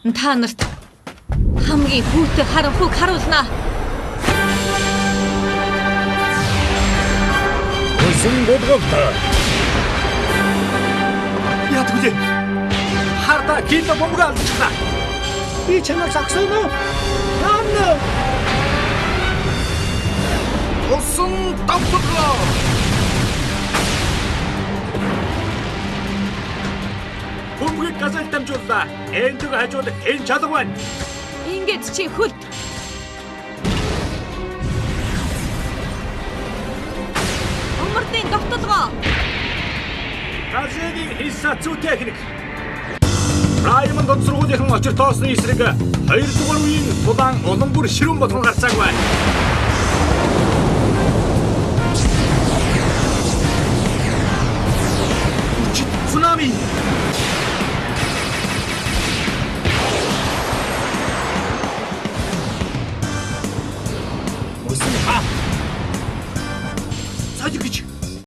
Та нарт хамгийн хүүтэй харанхуйг харуулнаа. Мөсөн гудгалтай. Яадаг вэ? Харда кино бомбог алдчихлаа. Би чамайг зогсооно. Наана. Усан давталгаа. Бөмбөгийг газар дамжууллаа. Эндэг хажууд хэн чалга байна? Ингээд чи хөлт. Өмөрдийн довтолгоо. Газрын хисацүү техник. Раймонд дунд сургуулийн очир тоосны эсрэг 2 дугаар үеийн тулаан улам бүр ширүүн болгон гарцааг байна. Хүчит цунами. Мөсөн ха. Сажигч.